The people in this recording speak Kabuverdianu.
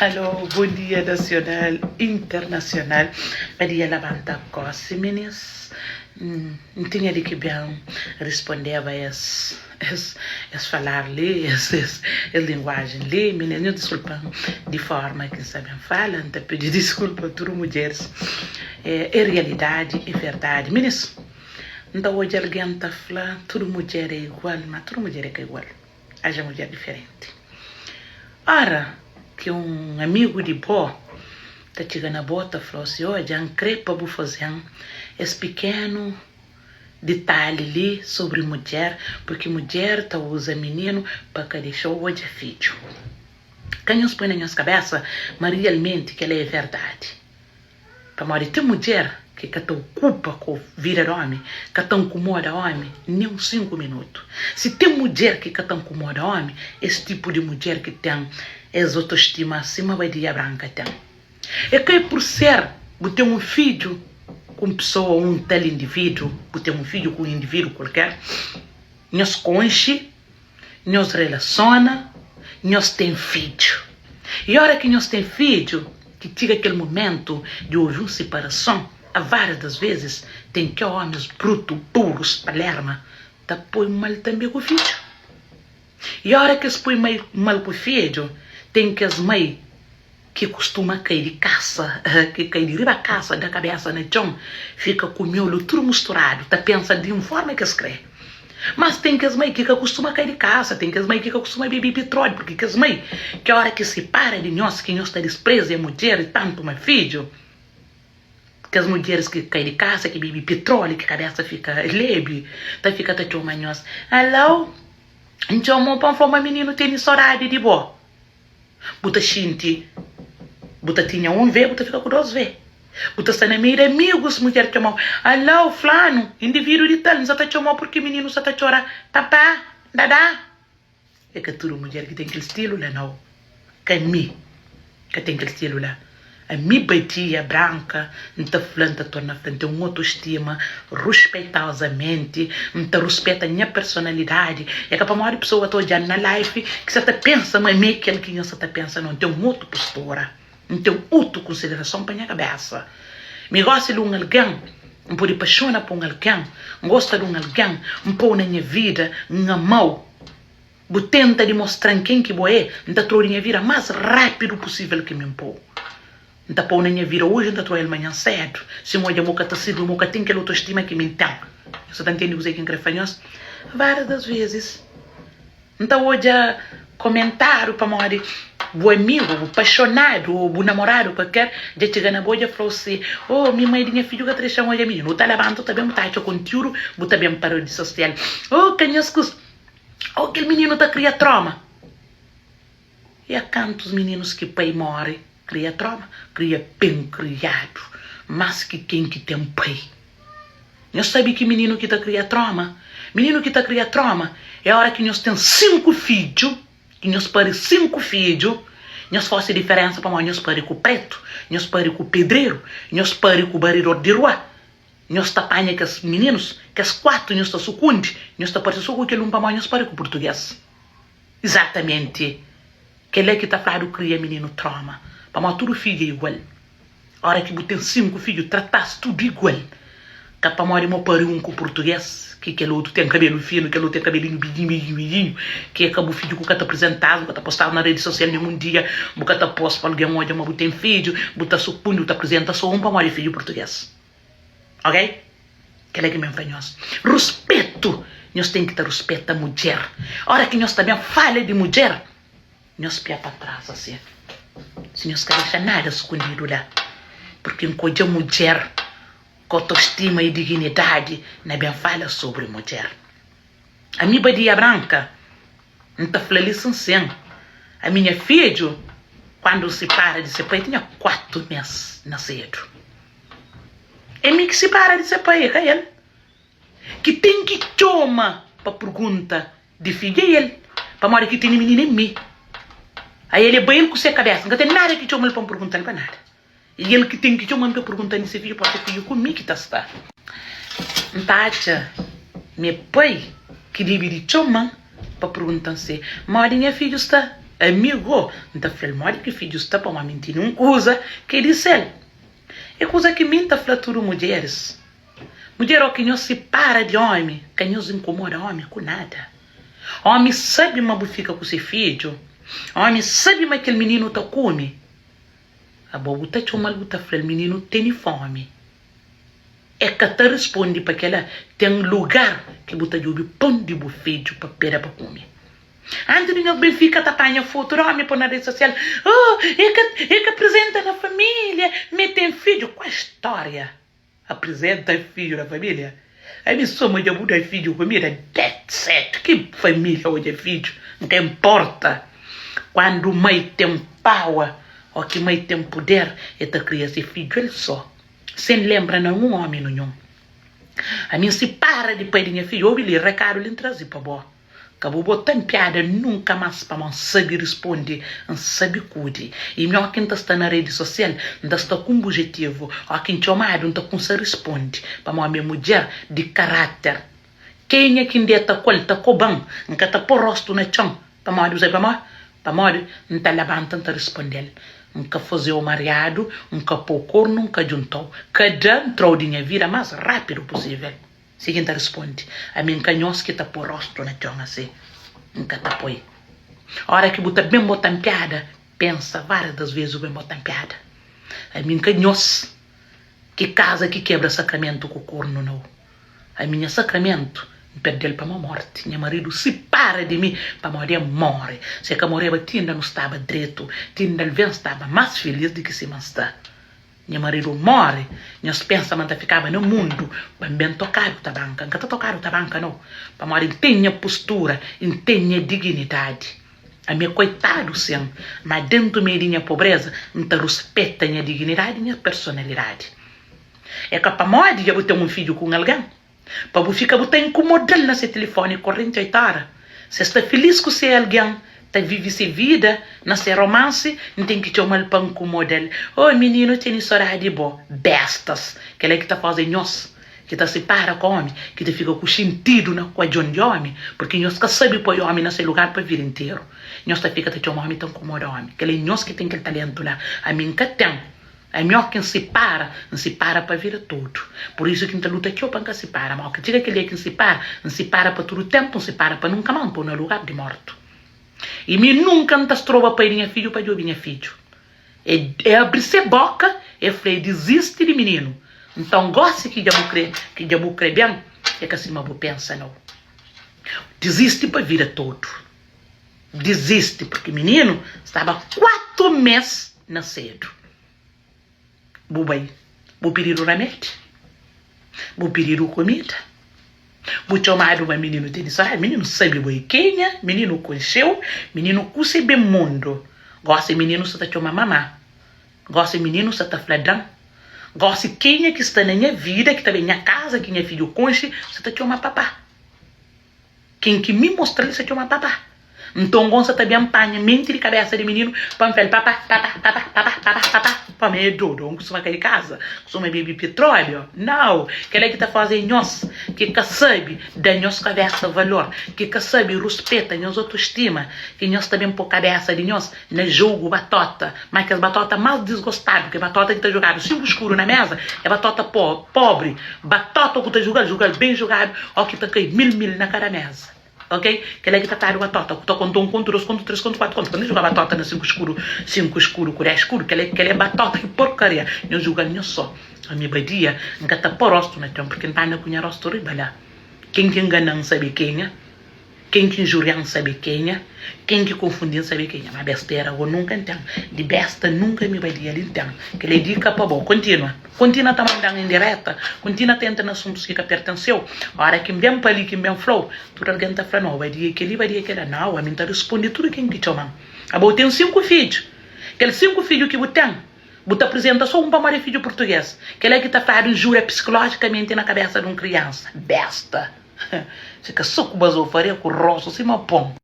Alo, bon dia nasional, internasional. Pa dia labanta gosi, minis. N tinha di ki ben rispondeba es es es falar li, es es es linguajen li. Minis, nhos diskulpa-m di forma ki N sta ben fala. N ta pidi diskulpa tudu mudjeris. É é rialidadi, é verdadi. Minis, N ta odja algen ta fla tudu mudjer é igual, ma tudu mudjer é ka igual. Aja mudjer diferenti. Ora ki un amigu di bo ta txiga na bo ta fla-u si, Odja, N krê pa bu faze-m es pikenu ditalhi li sobri mudjer, purki mudjer ta uza mininu pa ka dexa-u odja fidju. Ka nhos poi na nhos kabésa ma rialmenti kel-la é verdadi. Pamodi ten mudjer ki ka ta okupa ku vida di omi, ka ta nkumoda omi nen un 5 minutu. Si ten mudjer ki ka ta nkumoda omi, es tipu di mudjer ki ten es otostima sima Badia Branka ten. E ka é pur ser bu ten un fidju ku un pesoa, un tal individu, bu ten un fidju ku un individu kualker, nhos konxe, Nhos relasona, nhos ten fidju. I ora ki nhos ten fidju, ki txiga kel mumentu di ovi un siparason, a várias das vezis ten ke omis brutu, burus, palerma, ta poi mal tanbe ku fidju. I ora ki es poi mal ku fidju, ten kes mai ki kustuma kai di kasa, ki kai di riba kasa, da kabesa na txon, fika ku miolu tudu musturadu, ta pensa di un forma ki es kre. Mas ten kes mai ki ka kustuma kai di kasa, ten kes mai ki ka kustuma bebe pitróliu, purki kes mai ki ora ki sipara di nhos, ki nhos ta dispreza e mudjer i tantu ma fidju, kes mudjeris ki kai di kasa, ki bebe pitróliu, ki kabesa fika lebi, ta fika ta txoma nhos, Alau, N txoma-u pa N fla-u ma mininu tene sodadi di bo. Bu ta xinti bu ta tinha un ve, bu ta fika ku dos ve. Bu ta sta na meiu di amigus, mudjer txoma-u, Alau, flanu, individu di tal, N sa ta txoma-u purki mininu sa ta txora, Papá, Dadá. É ka tudu mudjer ki ten kel stilu la, nau. Ka mi ka ten kel stilu la. Ami badia branka, N ta fla, N ta torna fla, N ten un otostima ruspeitozamenti, N ta ruspeta nha personalidadi. É ka pamodi pesoa ta odja-m na life ki sa ta pensa ma mi é kel ki nha sa ta pensa, nau. N ten un otu postura, N ten otu konsiderason pa nha kabesa. Mi gosi di un algen, N pode paxona pa un algen, N gosta di un algen, N pô-u na nha vida, N ama-u. Bu tenta dimostra-m ken ki bo é, N ta trou di nha vida más rápidu pusível ki mi N pô-u. N ta pô-u na nha vida oji, N ta trou el manhan sédu. Si N odja ma bu ka ta sirbi, ma bu ka ten kel otostima ki mi N ten. Nhos sa ta ntende kuzê ki N krê fla nhos? Várias das vezis, N ta odja komentáriu pamodi bu amigu, bu paxonadu ô bu namoradu kualker dja txiga na bo dja fla-u si, Oh, mi mai di nha fidju ka ta dexa-m odja mininu. Bu ta labanta, bu ta ben, bu ta atxa kontiúdu, bu ta ben pa redi sosial. Oh, ka nhas kus. Ô kel mininu ta kria troma. E a kantus mininus ki pai móre kria troma, kria ben kriadu, más ki ken ki ten pai. Nhos sabe ki mininu ki ta kria troma? Mininu ki ta kria troma é óra ki nhos ten 5 fidju, ki nhos pari 5 fidju, nhos fose diferénsa pamodi nhos pari ku pretu, nhos pari ku pedreru, nhos pari ku baridor di rua. Nhos ta panha kes mininus, kes 4 nhos ta sukundi, nhos ta parse so ku kel un pamodi nhos pari ku purtuges. Izatamenti kel-la ki ta fladu kria mininu troma, pamodi tudu fidju é igual. Ora ki bu ten 5 fidju, trata-s tudu igual. Ka pamodi mo pari un ku purtuges, ki kel otu ten kabelu finu, kel otu ten kabelinhu bidinhu, bidinhu, bidinhu, ki é ka bu fidju ku ka ta prizentadu, bu ka ta postadu na redi sosial ninhun dia, bu ka ta pos pa algen odja ma bu ten fidju, bu ta sukundi, bu ta prizenta so un pamodi é fidju purtuges. Ok? Kel-la ki mi N fla nhos. Ruspetu! Nhos ten ki ta ruspeta mudjer. Ora ki nhos ta ben fala di mudjer, nhos pia pa tras asi. Si nhos ka dexa nada sukundidu la. Purki N ka odja mudjer ku otostima i diginidadi na ben fala sobri mudjer. Ami Badia Branka, N ta fla li sin sin. Ami nha fidju, kuandu N sipara di se pai, tinha 4 mes nasedu. É mi ki sipara di se pai, é ka el. Ki ten ki txoma pa pergunta di fidju é el, pamodi ki tene mininu é mi. Aí el é bai el ku se kabesa, N ka ten nada ki txoma-l pa N pergunta-l pa nada. É el ki ten ki txoma-m pa pergunta-m di se fidju, pode se fidju ku mi ki ta sta. N ta atxa ma é pai ki debe di txoma-m pa pergunta-m se modi nha fidju sta. Ami go, N ta fla-l modi ki fidju sta pamodi mi N tene un kuza ki é di sel. É kuza ki mi N ta fla tudu mudjeris. Mudjer, ó ki nhos sipara di ómi, ka nhos inkomoda ómi ku nada. Ómi sabe ma bu fika ku se fidju. Ómi sabe ma kel mininu ta kume. Abo bu ta txoma-l bu ta fla-l mininu tene fómi. E ka ta risponde pa kela. Ten lugar ki bu ta djobe pon di bu fidju pa peda pa kume. Antis di nhos ben fika ta panha fotu di omi po na redi sosial, oh, e ka e ka aprizenta na familia, ma e ten fidju. Kua storia? Aprizenta fidju na familia? Ami so ma dja bu da fidju kumida, that's it. Ki familia odja fidju? N ka inporta. Kuandu mai ten power o ki mai ten puder, e ta kria se fidju el so. Sen lenbra na un omi nunhun. Ami N sipara di pai di nha fidju. Obi li, rekadu li N traze pa bo. Ka bu bota-m piada nunka más pamó N sabe risponde, N sabe kudi. I mi óki N ta sta na redi sosial, N ta sta ku un bujetivu. Óki N txomadu, N ta kunsa risponde pamó ami é mudjer di karáter. Kenha ki N deta ku el ta koba-m. N ka ta pô róstu na txon pamodi bu sabe pamó? Pamodi N ta labanta N ta risponde-l. N ka faze-u mariadu, N ka pô-u kornu, N ka djunta-u. Ka da, N tra-u di nha vida más rápidu pusível. Si ki N ta risponde, Ami N ka nhos ki ta pô rostu na txon asi. N ka ta poi. Ora ki bu ta ben bota-m piada, pensa várias das vezes bu ben bota-m piada. Ami N ka nhos ki kaza ki kebra sakramentu ku kornu, nau. Ami nha sakramentu N perde-l pamó morti. Nha maridu sipara di mi pamodi e more. Si e ka moreba ti inda nu staba dretu, ti inda alvês N staba más filis di ki sima N sta. Nha maridu móre, nhos pensa ma N ta fikaba na mundu pa N ben tokadu tabanka? N ka ta tokadu tabanka, nau, pamodi N ten nha postura i N ten nha diginidadi. Ami é koitadu, sin, má déntu meiu di nha pobréza N ta ruspeta nha diginidadi i nha personalidadi. É ka pamodi dja bu ten un fidju ku un algen Pa bu fika bu ta inkomoda-l na se tilifoni 48 óra. Se sta filis ku se algen, ta vive se vida na se romansi, N ten ki txoma-l pa nkomoda-l. Oh, mininu, tene sodadi di bo. Bestas! Kel-la ki ta faze nhos ki ta sipara ku omi, ki ta fika ku xintidu na kuadjon di omi, purki nhos ka sabe poi omi na se lugar pa vida interu. Nhos ta fika ta txoma omi ta nkomoda omi. Kel-la é nhos ki ten kel talentu la. Ami N ka ten. Ami ó ki N sipara, N sipara pa vida tudu. Pur isu ki N ta luta txeu pa N ka sipara. Má ó ki txiga kel dia ki N sipara, N sipara pa tudu ténpu, N sipara pa nunka más N pô na lugar di mortu. I mi nunka N ta stroba pai di nha fidju pa djobe nha fidju. E e abri se bóka, e fla e dizisti di mininu. Nton gósi ki dja bu krê, ki dja bu krê ben, é ka sima bu pensa nau. Dizisti pa vida tudu. Dizisti purki mininu staba 4 mês na sedu. Bu bai, bu pididu ramedi, bu pididu kumida, bu txomadu ma mininu tene sodadi. Mininu sabe bo é kenha, mininu konxeu, mininu kuse ben mundu. Gosi mininu sa ta txoma mamá, gosi mininu sa ta fla dan. Gosi kenha ki sta na nha vida, ki ta ben nha kaza, ki nha fidju konxe, sa ta txoma papá. Ken ki mi mostra-l sa txoma papá. Nton gon sa ta ben panha menti di kabesa di mininu pa N fla-l papá, papá, papá, papá, papá, papá. Pa mi é dodu, N kustuma kai kaza, kustuma bebe petróleo. Nau! Kel-la ki ta faze nhos ki ka sabe da nhos kabesa valor, ki ka sabe ruspeta nhos otostima, ki nhos ta ben po kabesa di nhos Na jogu batóta, má kes batóta más disgostadu ki batóta ki ta jogadu 5 skuru na méza é batóta pobri. Batóta ku ta juga-l, juga-l ben jugadu ó ki ta kai mil mil na kada méza. Ok? Kel-la ki ta fladu batóta ku ta konta un kontu, dos kontu, tres kontu, kuatu kontu. Ka nu juga batóta na 5 skuru, 5 skuru ku 10 skuru. Kel-la kel-la é batóta ki porkaria. Nhos juga-l nhos sô. Ami badia, N ka ta pô róstu na txon purki N ta anda ku nha róstu riba la. Ken ki ngana-m sabe kenha. Ken ki injurian sabe kenha, ken ki konfundin sabe kenha, ma bestera go nunka N ten, di besta nunka mi badia li N ten. Kel é dika pa bo. Kontinua. Kontinua ta mandan indireta, kontinua ta entra na asuntus ki ka pertense-u. Ora ki N ben pa li ki N ben fla-u, tudu algen ta fla, Nau, badia kel-li, badia kel-la. Nau, ami N ta risponde tudu ken ki txoma-m. Abo bu ten 5 fidju. Kel 5 fidju ki bu ten, bu ta aprizenta so un pamodi é fidju purtugês. Kel-la ki ta fladu injúria psikolójikamenti na kabésa di un kriansa. Besta! Fika so ku bazofaria ku rostu sima pon.